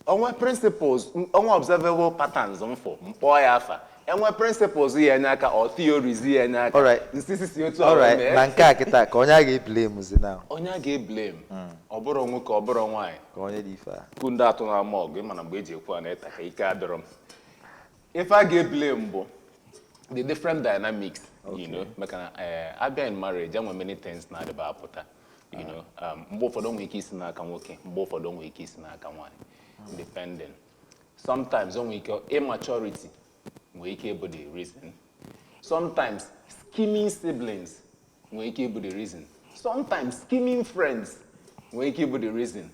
onwe principles, onwe observable patterns m fụ, mkpọọ ya afa. Enwe principles ya enye aka or theories ya enye aka. Alright. Nsisi si otu a wee Alright, mee. na nke a kịta, ka onye a ga-eblame zi now? Onye a ga-eblame, ọ bụrụ nwoke, ọ bụrụ nwaanyị. Ka onye dị ife a. Kwu ndị atụ na-ama ọgụ, ịma na mgbe eji ekwu a na-eta ka ike adịrọ m. Ife a ga-eblame bụ the different dynamics, maka na abịa in marriage, enwe many things na-adịba apụta. Mgbe ụfọdụ o nwere ike isi n'aka nwoke, mgbe ụfọdụ o nwere ike isi n'aka nwaanyị, depending. Sometimes o nwere ike immaturity nwere ike ịbụ the reason. Sometimes scheming siblings nwere ike ịbụ the reason. Sometimes scheming friends nwere ike ịbụ the reason.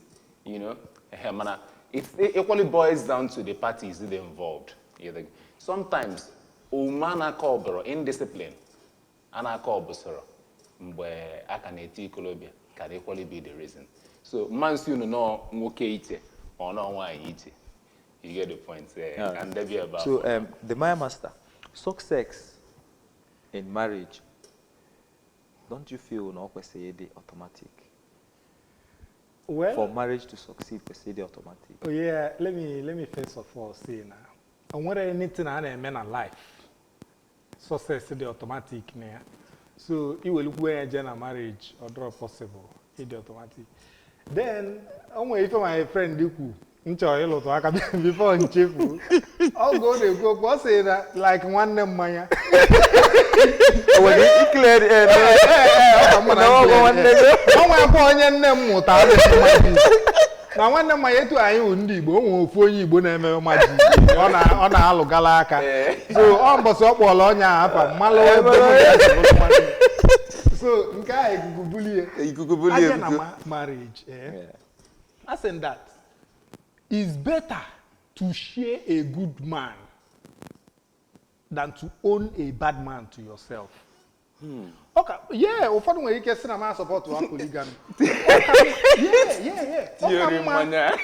Ehe, mana it equally boils down to the parties dị involved. Sometimes omume a na-aka ọbụrụ indiscipline a na-aka ọbụsọrọ mgbe a ka na-eti ikolobịa can equally be the reason. So mmansi unu nọọ nwoke iche ma ọ nọọ nwaanyị iche. You get the point. Ka ndebe ebe a. So, the Maya Master, success in marriage, don't you feel na ọ kwesịrị ịdị automatic? Well, For marriage to succeed, kwesịrị ịdị automatic. Oh yeah, let me first of all say na o nwere anything a na-eme na life success dị automatic na ya. So iwelukwu ya je na marriage, ọ dịrọ possible ịdị automatic. Then o nwere ife my friend kwu m chọrọ ịlụtụ aka before nchefu. Oge ọ na-ekwu okwu, ọ sị na like nwanne mmanya. Ee, ọ ka mma na Na ọ bụ m nwanne gị. Ọ nwekwa onye nne m mụtara na-eme magic. Na nwanne mmanya etu anyị wụ ndị Igbo, o nwere ofu onye Igbo na-eme magic, ọ na-alụgala aka. So ọ mbọsị ọ kpọrọ ọnya a afa mmalụ ebe mụ na ya si bụrụ nwanne. So nke a ikuku bulie. Ikuku bulie. Abịa na Ikuku. Marriage, I said that it's better to share a good man than to own a bad man to yourself. Okay, yeah, ụfọdụ nwere ike sị na m support wa polygamy. Yeah. Ọ ka Tinyere mma mmanya.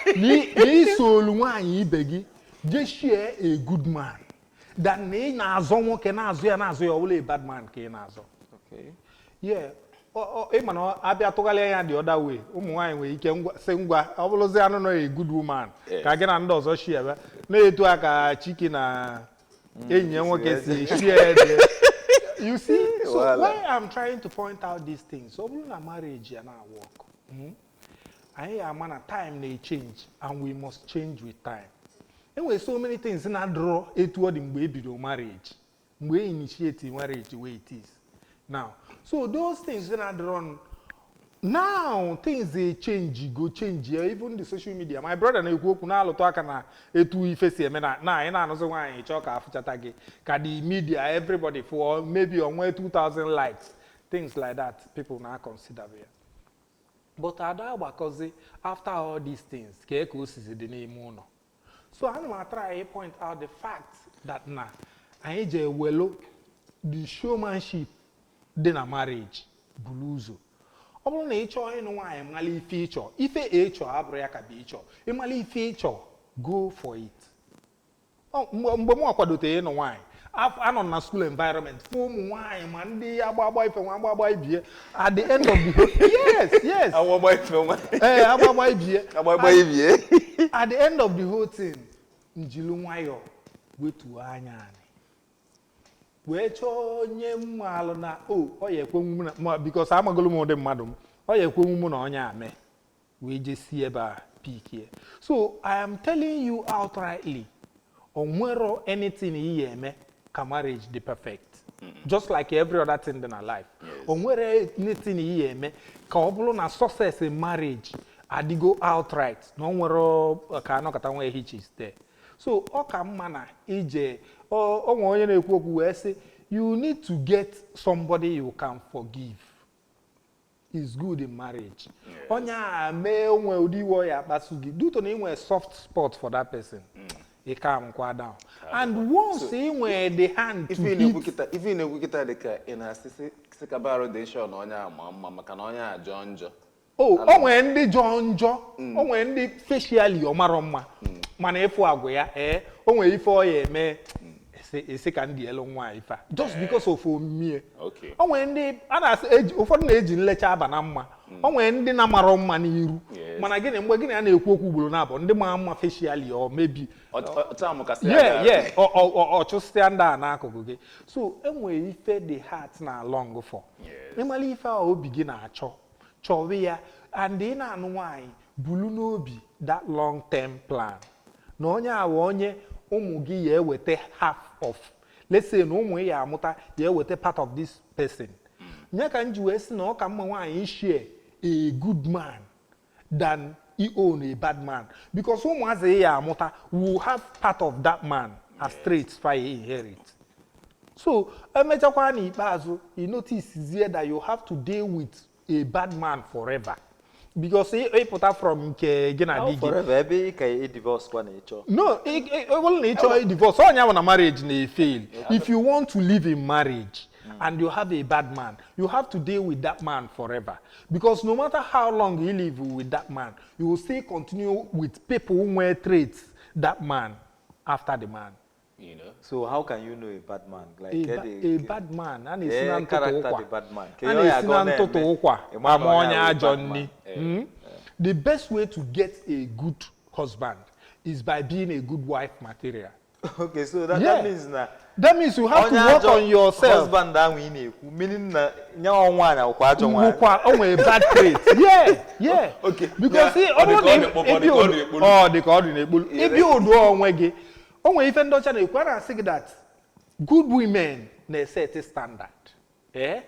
na isolu nwaanyị ibe gị jee share a good man than na ị na-azọ nwoke, na-azụ ya, na-azụ ya, ọ bụla a bad man ka ị na-azọ. Yeah. Ị ma na abịa tụgharịa ya the other way, ụmụ nwaanyị nwere ike sị ngwa, ọ bụrụzi anụ nọ a good woman ka gị na ndị ọzọ share ebe na-etu a ka Chiki na enyi ya nwoke si share you see. So Wahala. why I'm trying to point out these things, ọ bụrụ na marriage ya na-work, anyị ama na time na-change and we must change with time. Enwere so many things na-adịrọ etu ọ dị mgbe e bido marriage, mgbe e initiate marriage the way it is now. So those things na-adịrọ now, things dey change, go change ya. Even the social media my brother na-ekwu okwu na-alụtụ aka na etu ife si eme na anyị na-anụzi nwaanyị chọọ ka afụchata gị ka the media, everybody for maybe onwe 2000 likes, things like that, people na consider ya. But ada agbakọzi after all these things ka o sizi dị n'ime ụlọ. So ana m atry point out the fact that na anyị ji ewelu the showmanship dị na marriage buru ụzọ. Ọ bụrụ na ị chọọ ịnụ nwaanyị, mala ife ịchọ. Ife ịchọ abụrụ ya ka bụ ịchọ. Ịmala ife ịchọ, go for it. Mgbe m akwadote ịnụ nwaanyị, anọ m na school environment fụ ụmụ nwaanyị ma ndị agba agba ife nwa agba agba ibie. At the end of the whole, yes. Agba ife nwa. Ee, agba agba ibie. Agba ibie. At the end of the whole thing, njilu nwayọọ wetuo anya anị wee chọọ onye mmalụ na o ọ ya ekwenwu mụ na ma because amagolo m ụdị mmadụ m, ọ ya ekwenwu mụ na onye ame wee jesi ebe a pikie. So I am telling you outrightly, o nwero anything ị ya eme ka marriage dị perfect, just like every other thing dị na life. O nwere anything ị ya eme ka ọ bụrụ na success in marriage adịgo outright na o nwere ka anọkọta nwee hitches there. So ọ ka mma na ije o nwere onye na-ekwu okwu wee sị you need to get somebody you can forgive is good in marriage. Onye a mee onwe ụdị iwe ọ ya akpasu gị due to na ị nwere soft spot for that person, ị calm kwa down. And once ị nwere the hand to Ife ị na-ekwu hit kịta, ife ị na-ekwu kịta dị ka ị na-asị sị kabarụ dị sure na onye a ma mma maka na onye a jọọ njọ. O o nwere ndị jọọ njọ, o nwere ndị facially ọ marọ mma, mana ịfụ agwa ya, ee, o nwere ife ọ ya eme esi ka ndị elu nwa ife a just because of omie. O nwere ndị a na-asị ụfọdụ na-eji nlecha aba na mma. O nwere ndị na-amarọ mma n'iru, mana gịnị mgbe gịnị a na-ekwu okwu ugboro na-abụ ndị maa mma facially or maybe Ọcha amụkasị ya gara. Yeah, ọ chụsịa ndị a n'akụkụ gị. So enwere ife the heart na long for. Ịmara ife a obi gị na-achọ, chọwa ya. And ị na-anụ nwaanyị, bulu n'obi that long term plan na onye awa onye ụmụ gị ya eweta half of, let's say na ụmụ ya amụta ya eweta part of this person. Nye ka m ji wee sị na ọ ka mma nwaanyị share a good man than he own a bad man, because ụmụazị ya amụta will have part of that man as traits fa inherit. So emechakwa n'ikpeazụ, you notice zie that you have to deal with a bad man forever, because ịpụta from nke gị na di gị. Forever, ebe ị ka ị divorce kwa na ịchọ. No, ọ bụrụ na ị chọọ divorce, onye ahụ na marriage na-efail. If you want to live in marriage and you have a bad man, you have to deal with that man forever, because no matter how long you live with that man, you will still continue with people who nwere traits that man after the man. You know? So how can you know a bad man? Like A bad man, a na-esi na Eh, ntụtụ character ụkwa the bad man. a na-esi na ntụtụ ụkwa ama onye ajọ nni. The best way to get a good husband is by being a good wife material. Okay, so that, Yeah. that means na That means you have to onye work ajọ on yourself. Husband ahụ ị na-ekwu, meaning na nye nwaanyị akwụkwọ ajọ nwaanyị. Nwekwa o nwere bad trait. Yeah. Okay. Because Yeah. ọ bụrụ Ọ dị ka ọ na dị ebi ka ọ odu dị ekpolu. ọ dị ka ọ dị n'ekpolu. Ebi odu onwe gị. O nwere ife ndị ọcha na-ekwu, a na-asị gị that good women na-eset standard. Eh?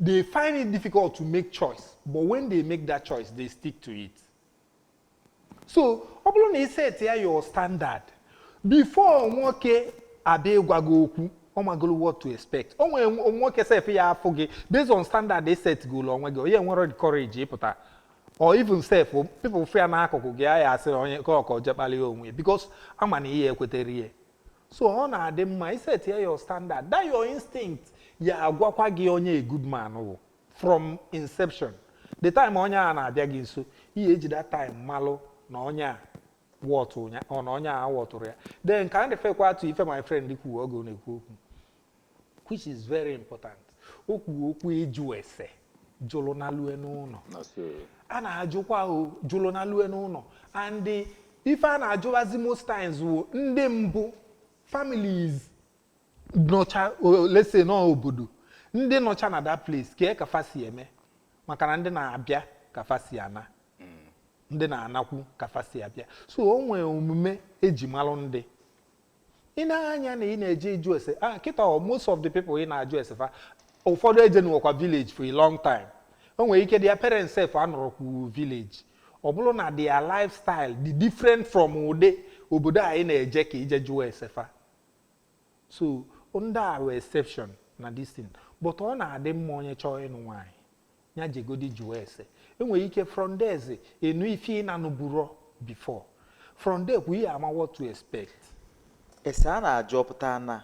They find it difficult to make choice, but when they make that choice, they stick to it. So ọ bụrụ na ị set ya your standard before nwoke abịa ịgwa gị okwu, ọ magolo what to expect. O nwere nwoke sef ya afụ gị based on standard ị set golo onwe gị, onye nwere the courage ịpụta, or even sef people fụ ya n'akụkụ gị ya asị onye ka ọkọ je kpalie onwe, because ama na ihe ekwetere ihe. So ọ na-adị mma ị set ya your standard, that your instinct ya agwakwa gị onye a good man wụ from inception. The time onye a na-abịa gị nso, ihe eji that time malụ na onye a wọtụ ya ọ na onye a wọtụrụ ya. Then ka m refekwa to ife my friend kwuo oge ọ na-ekwu okwu, which is very important. O kwuo okwu ịjụ ese jụrụ na lue n'ụlọ. Na so. A na-ajụkwa o jụrụ na lue n'ụlọ, and ife a na-ajụwazi most times wụ ndị mbụ families nọcha, let's say nọ obodo ndị nọcha na that place kee ka fa si eme, maka na ndị na-abịa ka fa si ana, ndị na-anakwu ka fa si abịa. So o nwere omume eji malụ ndị ị na-anya na ị na-eje ịjụ ese. Ah, kịta most of the people ị na-ajụ ese fa, ụfọdụ ejenụwakwa village for a long time. O nwere ike their parents sef anọrọkwu village, ọ bụrụ na their lifestyle dị different from ụdị obodo a ị na-eje ka ije jụọ ese fa. So ndị a were exception na this thing, but ọ na-adị mma onye chọọ ịnụ nwaanyị ya jegodi jụọ ese. Enwere ike from there enu ife ị na-anụburo before, from there kwa ihe ama what to expect. Ese a na-ajọpụta na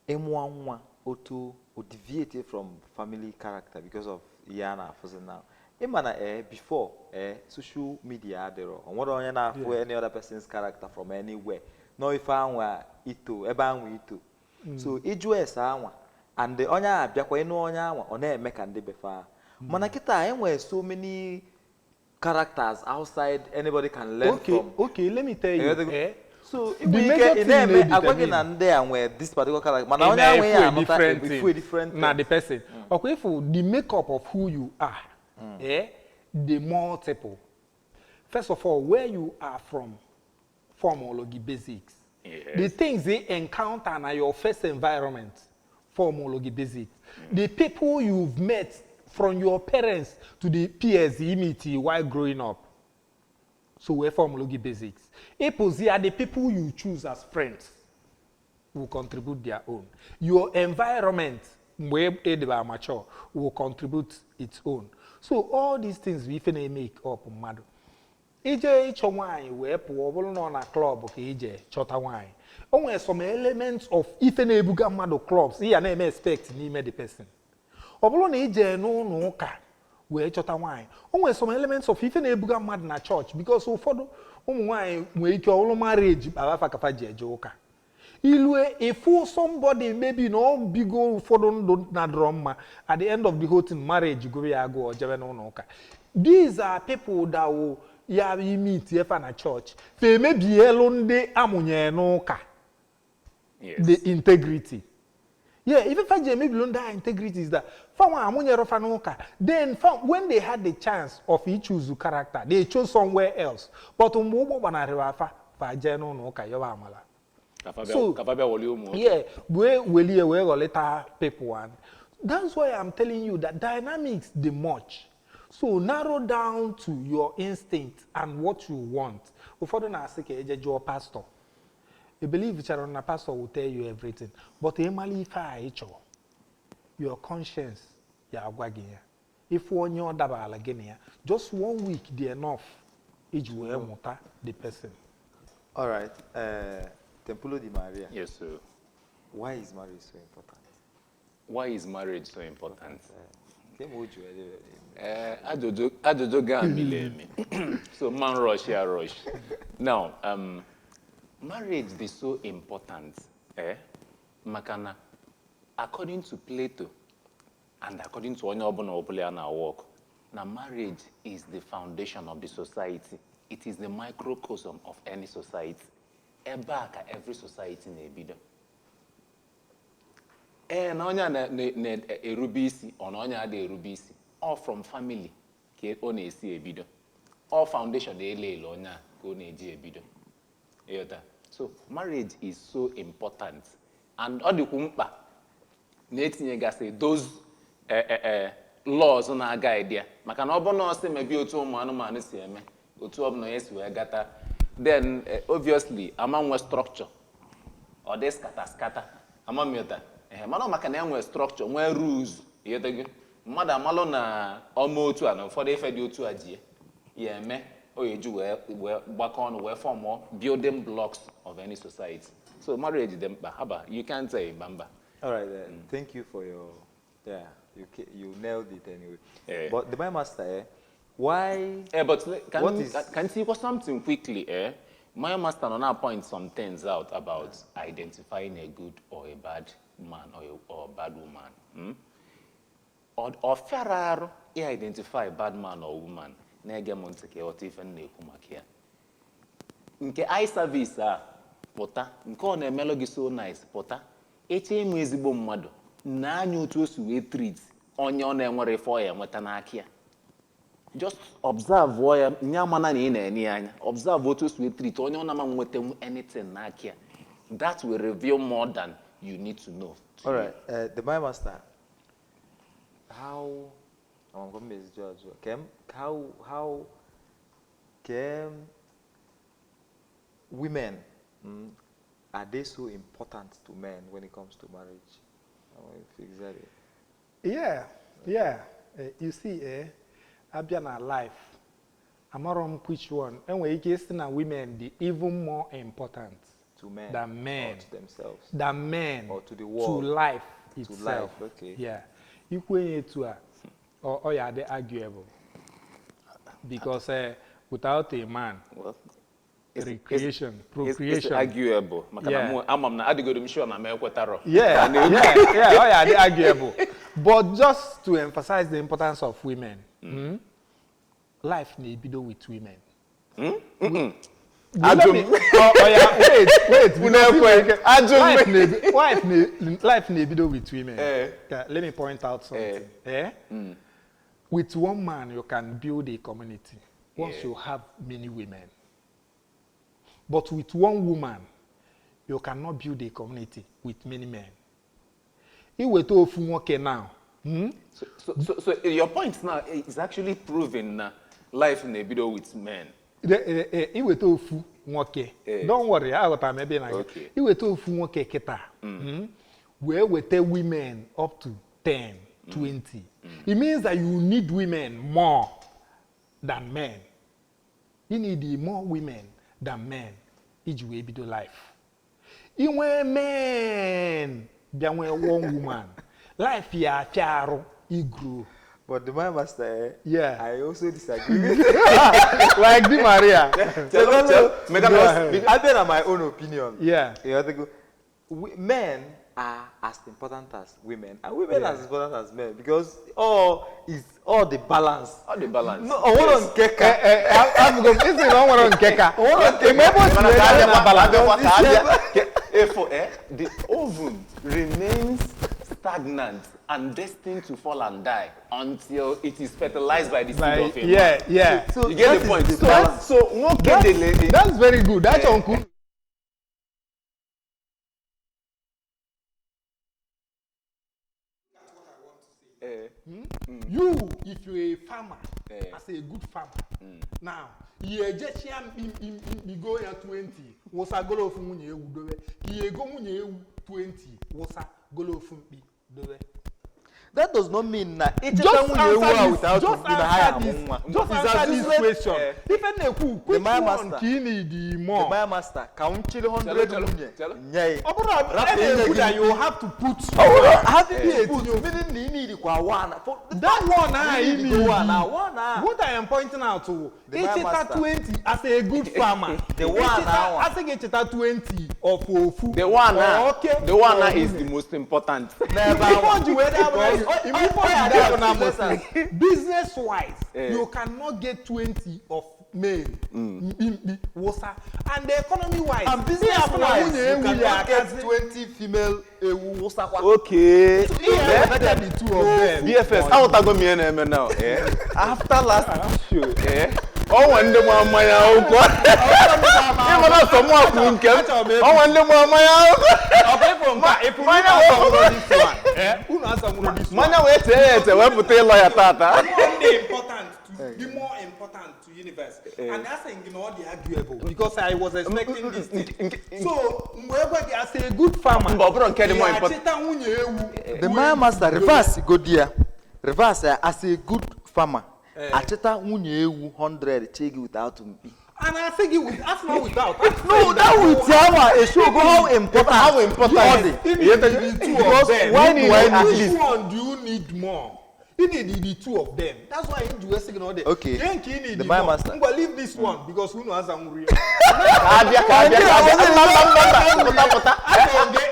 ịmụọ nwa otu o deviate from family character because of ihe a na-afụzi now. Ịma na before social media adịrọ, o nwere onye na-afụ any other person's character from anywhere nọ ife anwa ito ebe anwa ito. So ịjụ ese anwa and onye a abịakwa ịnụ onye anwa ọ na-eme ka ndị befe ahụ. Mana kịta enwere so many characters outside anybody can learn from. Okay, let me tell you, eh, So the inwe major ike ị thing na-eme agwa gị na-determine na ndị a nwere this particular character, mana ị onye anwe ya na-efu a anụta different efu thing a different na thing. the person. Okay, if the makeup of who you are, the multiple. First of all, where you are from, form all of the basics. The things they encounter na your first environment, form all of the basics. The people you've met from your parents to the peers you meet while growing up. So we form all of the basics. Ịpụzi are the people you choose as friends will contribute their own. Your environment, mgbe ị mature, will contribute its own. So all these things bụ ife na-emake up mmadụ. Ije ịchọ nwaanyị wee pụọ, ọ bụrụ na ọ na club ka ije chọta nwaanyị, o nwere some elements of ife na-ebuga mmadụ clubs ị ya na-eme expect n'ime the person. Ọ bụrụ na ije n'ụlọ ụka wee chọta nwaanyị, o nwere some elements of ife na-ebuga mmadụ na church, because ụfọdụ ụmụ nwaanyị nwere ike ọlụ marriage kpara kafa ji eje ụka. Ilue ịfụ somebody maybe na ọ bigo ụfọdụ ndụ na-adọrọ mma, at the end of the whole thing marriage gụrụ ya agụụ jebe n'ụlọ ụka. These are people that will ya meet efa na church fa emebielu ndị amụnyere n'ụka the integrity. Yeah, ife fa ji emebilu ndị a integrity is that fa nwa amụnyere fa n'ụka, then fa, when they had the chance of choose character, they chose somewhere else, but mgbe ụgbọ gbanarịrị afa, fa jee n'ụlọ ụka yọba amala. So- Ka fa bịa wọlie ụmụ nwoke. Yeah, wee welie wee ghọlịta people, and that's why I'm telling you that dynamics dey much. So narrow down to your instinct and what you want. Ụfọdụ na-asị ka eje jụọ pastor. I believe chara na pastor will tell you everything, but ịmala ife a ị chọrọ, your conscience ya agwa gị ya. Ife onye ọ dabara gị na ya, just one week dị enough iji wee mụta the person. All right. Tempulo Di Maria. Yes, sir. Why is marriage so important? Why is marriage so important? Kemgbe o ji wee dị- Ajụjụ ga mili emi. So man rush ya rush. Now, marriage is so important, eh? Maka na according to Plato and according to onye ọbụla ọbụla ya na work, na marriage is the foundation of the society. It is the microcosm of any society. Ebe a ka every society na-ebido. Ee, na onye a na-erube isi ọ na onye adịghị erube isi, all from family ka ọ na-esi ebido, all foundation na-ele ele onye a ka ọ na-eji ebido. Ịghọta? So marriage is so important, and ọ dịkwu mkpa na-etinyegasị those laws na-aga ya, maka na ọ bụ na ọ sị mebi otu ụmụ anụmanụ si eme, otu ọbụla onye si wee gata, then obviously ama nwe structure, ọ dị skata skata amamiota. Ehe, mana ọ maka na enwe structure, nwee rules, ịghọtago? Mmadụ amalụ na ọma otu a na ụfọdụ ife dị otu a ji ya eme, o ya eji wee gbakọ ọnụ wee formụọ building blocks of any society. So marriage dị mkpa. Haba, you can't say mba mba. All right. Thank you for your, yeah, you nailed it anyway. Eh. But the Master, why? But can, What is- can you something quickly? Eh? My master now point some things out about identifying a good or a bad man or a bad woman. Ọ fịara arụ identify bad man or woman. Na-ege m ntị ka ịghọta ife m na-ekwu maka ya. Nke eye service a pụta, nke ọ na-emelụ gị so nice pụta, eche ịmụ ezigbo mmadụ na anya otu o si wee treat onye ọ na-enwere ife ọ ya enweta n'aka ya. Just observe ya, nye amana na ị na-enye ya anya. Observe otu o si wee treat onye ọ na-ama nweta anything n'aka ya. That will reveal more than you need to know. All right. The my master, how? I'm going to judge. How can women, are they so important to men when it comes to marriage? I want to fix that. Yeah. You see, abịa na life, amarọ m which one. Enwere ike isi na women dị even more important To men, than men. or to themselves, than men, or to the to world, life to itself. life, okay. Yeah. Ikwu enye etu a, ọ ya dị arguable, because without a man, Well, recreation, it's procreation. arguable. Maka na Yeah. mụ ama m na adịgodo m sure na m ekwetarọ. Yeah, oh yeah, they arguable. But just to emphasize the importance of women, life na-ebido with women. Ajụ Let m. Oh, yeah, wait, wait. Unu because ekwe, ajụ m. Life na-ebido with women. Eh. Okay, let me point out something. Eh? With one man, you can build a community once you have many women. But with one woman, you cannot build a community with many men. Iweta ofu nwoke now. So your point now is actually proving na life na-ebido with men. Iweta ofu nwoke. Eh. Don't worry, aghọtara m ebe ị na-aga. Okay. Iweta ofu nwoke kịta, wee weta women up to 10, 20. It means that you need women more than men. You need more women than men iji wee bido life. Inwe men bịa nwee one woman, life ya afịa arụ igro. But the my master, Yeah. I also disagree with Like Di Maria. Because I been my own opinion. Yeah. You have to go. Men are as important as women, and women are as important as men, because all is all the balance. All the balance. No, hold on, Keka. Abụgo m isi na ọ nwere nke ka eme ebe o si wee gaa na balance. Efo, the oven remains stagnant and destined to fall and die until it is fertilized by the seed of a man. Yeah. So You get that the is point. the So, balance. so nwoke dị le- That's very good. That's uncle. Eh. You, if you're a farmer, As a good farmer now, ihe ejechia mkpi mkpi mkpi mkpi go ya 20 wụsa golo ofu nwunye ewu dobe, ka ihe ego nwunye ewu 20 wụsa golo ofu mkpi dobe. That does not mean na ịcheta Just nwunye ewu answer a this, without just mkpi na ha ya answer amụ this, nwa. just It's answer as this useless- question. Eh. Ife na-ekwu, The which Maya one Master. ka ị need more? The Maya Master ka m chịrị 100 Chelo, nwunye chelo. nye ya. Ọ bụrụ na Rapụ a na-ekwu inye gị that you have to put Having Yeah. put meaning na ị need kwa one. That one ah, You you need need. one ah, one ah. What I am pointing out to, The Maya ịchịta Master. 20 as a good farmer. The one Ịchịta- ah, one. asị gị chịta 20 of ofu. The one or ah, oke the one or ah is nwunye. the most important. N'ebe Ife ahụ. o ji wee daa bụ na- Because- ife o ji Oh, daa bụ na listen. business wise, Eh. you cannot get 20 of male mkpi mkpi wụsa, and the economy wise, And business ihe afụ na wise, nwunye you ewu ya cannot get akazi 20 female ewu wụsakwa. Okay. ihe better the two of them. BFS, aghọtago m ihe na-eme now. Eh? After last show, eh? Ọnwa ndị mụ mmanya akwụkwọ. Ịma na sọ mụ akwụ nke m. Ọnwa ndị mụ mmanya akwụkwọ. Ọkwa ịfụ nke a, ịfụ Mmanya unu wee- asanwụrụ this one, eh? Unu asanwụrụ this one. Mmanya wee tee ya ete wee pụta ịlọ ya tata. One day important to the more important to universe, and that's saying na ọ dị arguable because I was expecting this thing. So mgbe egwe gị as a good farmer, Mba, ọ bụrụ nke dị more ị important. achịta nwunye ewu. The Maya Master reverse go there. Reverse as a good farmer. Achịta nwunye ewu 100 chee gị without mkpi. And I say with asị na without. No, that with yawa e show go how important. How important. ọ dị. You need the two of Because them. why do I need Which least? one do you need more? You need the two of them. That's why you do signal there. Okay. Ihe nke ị need The Maya more. Master. Ngwa, leave this one because unu asanwụrụ ya. Ka abịa ka abịa ka abịa. Mba mba mba mba pụta pụta.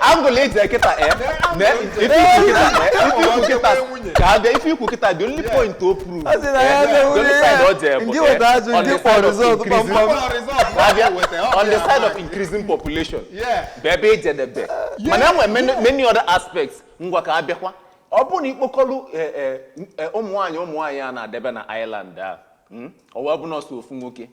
Angụl ije kịta eh. Ne ife ikwu kịta eh. Ife ikwu kịta ka abịa ife ikwu kịta the only point o prove. Ọ sị na ya eh, the only na-enwere side ya. ọ jee bụ, Nke eh, weta azụ, on nke the kpọrọ side of result, increasing- kpamkpam. Abịa, on the Yeah. side of increasing population. Yeah. Bụ ebe ijedebe. Mana enwere many, many other aspects ngwa ka abịakwa. Ọ bụrụ na ikpokọlụ ụmụ nwaanyị ụmụ nwaanyị a na-adebe na island a, ọ wee bụ nọọsụ ofu nwoke,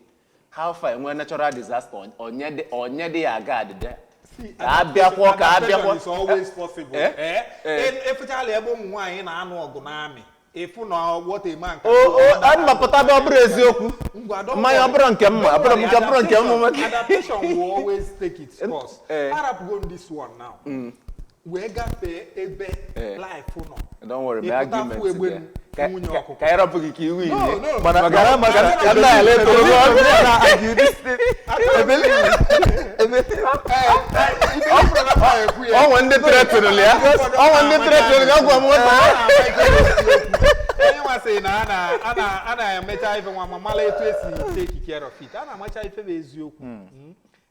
how far enwee natural disaster onye dị ya aga adịde See, ka abịakwọ ka adaptation abịakwọ is always possible. Eh? Eh? Eh. Efechala ebe ụmụ nwaanyị na-anụ ọgụ n'amị. Ịfụ na what a man can o do. o a mapụta be ọ bụrụ eziokwu. Ngwa, don't Mmanya ọ worry. bụrụ nke m ma, ọ Don't bụrụ worry, nke ọ bụrụ nke m nwoke. Adaptation will always take its course. Eh. Arapụgo m this one now. Wee gafee ebe Eh. life nọ. Don't worry, Ị my pụta argument fụ egbe there. m, Ka nwunye ka ọkụkọ. ka anyị rapụ gị ka iwu No, ile. no. Mana Maka- Maya Master ka nna ya letoro gị ọgụ. argue this thing. Ebele. Ọnwa ndị threatenụrụ ya. Ọnwa ndị threatenụrụ ya gwa m nwata. Onye nwa sị na a na-emecha ife nwa ma mala etu esi take care of it. A na-amacha ife bụ eziokwu.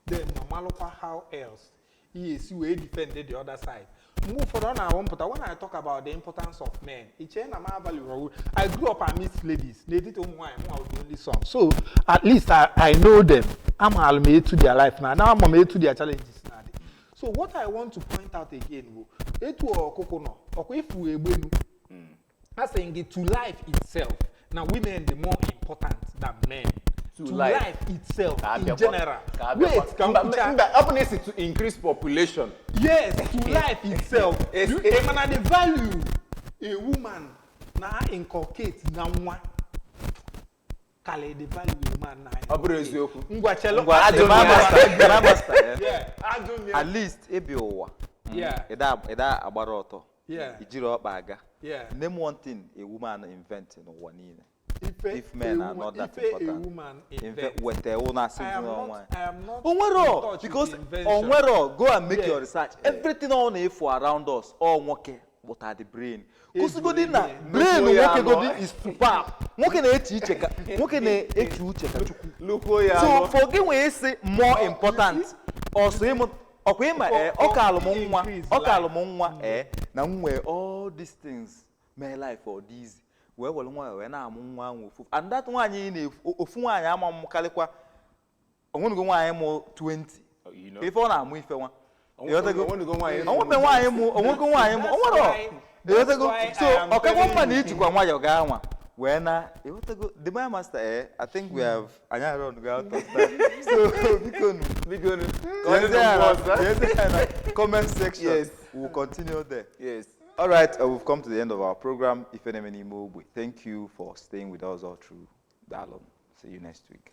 Then ma malụkwa how else ihe esi wee defend the other side. Mgbe ụfọdụ ọ na-awụ mpụta when I talk about the importance of men, iche na m abalị ụra. I grew up amidst ladies n'etiti ụmụ nwaanyị, mụ was the only son. So at least I know them. Amaala m etu their life na ama m etu their challenges na adị. So what I want to point out again bụ etu ọkụkụ nọ ọkwa ifu egbenu a sị gị to life itself na women dị more important than men. To To life. life itself Ka in abịakwa. general. Ka abịakwa. Wait, ka m Mba, kwuchaa. mba, ọ bụ na esi to increase population. Yes, to life itself. It's- Mana the value a woman na inculcate na nwa karịrị the value a man na Ọ bụrụ eziokwu. Ngwa chelo. Ngwa, asị ajụ m m ya. The Maya Master, eh? Yeah, ajụ m ya. At least ebi ụwa. Yeah. Ịda agbara ọtọ. Yeah. Ijiri ọkpa aga. Yeah. Name one thing a woman invent n'ụwa niile. Ife If men a are woman- not that ife a important. woman Inve- invent. weta ụna asị I dị am n'ọnwa. not, I am not in Onwero, touch with because the invention. onwero, go and make Yeah. your research. Everything ọ na-efu around us, all nwoke pụta the brain. Kwụsịgodi na brain Lukwuo ya nwoke anọ. godi is superb. Nwoke na-eche iche ka nwoke na-eche uche ka Chukwu. Lukwuo ya So anọ. for gị nwee sị more important, ọsọ ịmụ ọkwa ịma ee ọ ka alụm nwa ọ ka alụm nwa ee na m nwee all these things mee life ọ dị easy wee were nwayọọ wee na-amụ nwa ahụ ofu and that nwaanyị ị na-efu ofu nwaanyị ama mụkarịkwa onwenugo nwaanyị mụ 20. Oh, you know. Ife ọ na-amụ ife nwa. Ịghọtago? Onwenugo nwaanyị mụ. Onwebe nwaanyị mụ onwego nwaanyị mụ That's onwere why- that's ịghọtago why so I am ọkakwa telling mma na you. ijikwa nwayọọ gaa nwa wee na ịghọtago. The Maya Master, I think we have anyị run go out of time, so biko nu Biko nu. Ka ọ dị Yes, na mgbe ọzọ. yes, comment section. Yes. We'll continue there. Yes. All right, we've come to the end of our program. Ife Na-eme N'ime Ogbe. Thank you for staying with us all through. Daalụ. See you next week.